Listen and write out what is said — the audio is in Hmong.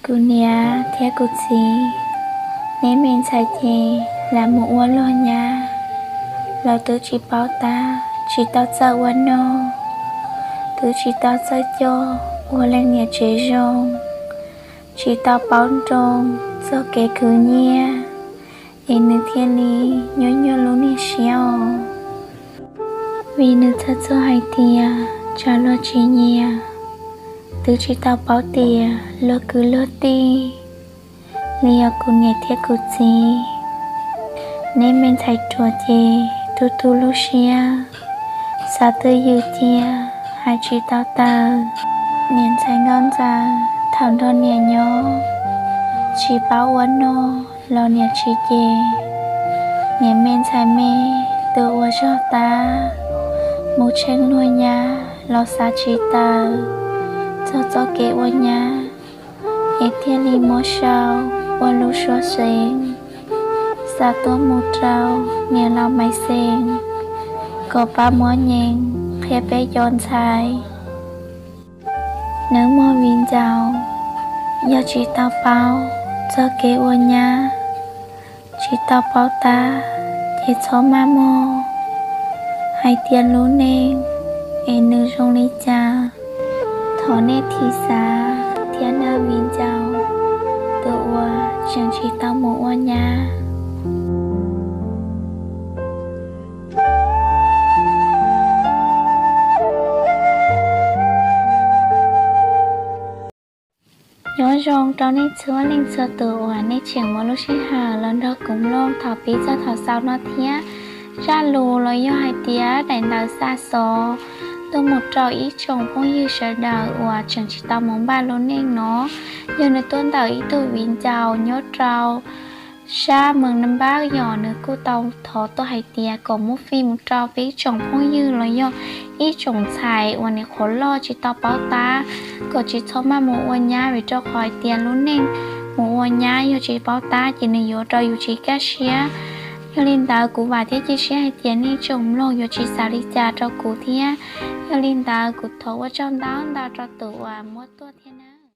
Kuv niam thiab kuv txiv, neb me ntxhais ces lam mus ua luag nyab los twb tsis paub tab, tsis tau txawj ua noj, twb tsis tau txawj coj ua leej niam tsev zoo, tsis tau paub nroo txog kev khwv nyiaj, es nws thiaj li nyuaj nyuaj lub niag siab os. Vim nws txhaj txhaj hais tias tsam luag tsis nyiam, twb tsis tau paub tias luag kwv luag tij li os kuv niam thiab kuv txiv. Neb me ntxhais ruam ces tu tu lub siab, xav twj ywm cia, hais tsis tau taw. Niam ntxhais nkauj ntxawm thaum nrog niam nyob, tsis paub ua noj los niam tsis cem. Niam me ntxhais me, tus uas zog tab, mus tsheej luag nyab los xav tsis taw txog txoj kev ua nyab, es thiaj li muab sau ua lub suab xeev, xa tuaj mus rau niam laus Maiv Xeem kom pab muab nyeem qhia peb cov ntxhais. Nawb mog viv ncaus, yog tsis tau paub txog kev ua nyab, tsis tau paub tab, ces txhob maj mog. Hais tias lub neej es nws zoo li cas, thov nej thim xav thiab nawb viv ncaus, tus uas tseem tsis tau mus ua nyab. Nyob zoo rau nej txhua leej txhua tus uas nej tseem muab lub sij hawm los nrog kuv mloog thaum pib txog thaum xaus no thiab. Zaj lus los yog hais tias daim ntawv xa xov tuaj mus rau ib tsoom phooj ywg sawv daws uas tseem tsis tau mus npaj lub neej no. Yog nws tuaj ntawm ib tug viv ncaus nyob rau sab Moos Nam Npab, yog nws kuj tau thov tuaj hais tias kom muab fij mus rau peb ib tsoom phooj ywg los yog ib tsoom ntxhais uas nyuam qhuav loj tsis tau paub tab, kom tsis txhob maj mus ua nyab, vim rau qhov hais tias lub neej mus ua nyab yog tsis paub tab ces nws yuav rau yus tsis kaj siab. Yog li ntawd kuv vam thiab cia siab hais tias nej tsoom mloog yuav tsis xav li cas rau kuv thiab. Yog li ntawd kuv thov ua tsaug ntau ntau rau tus uas muab tuaj thiab na.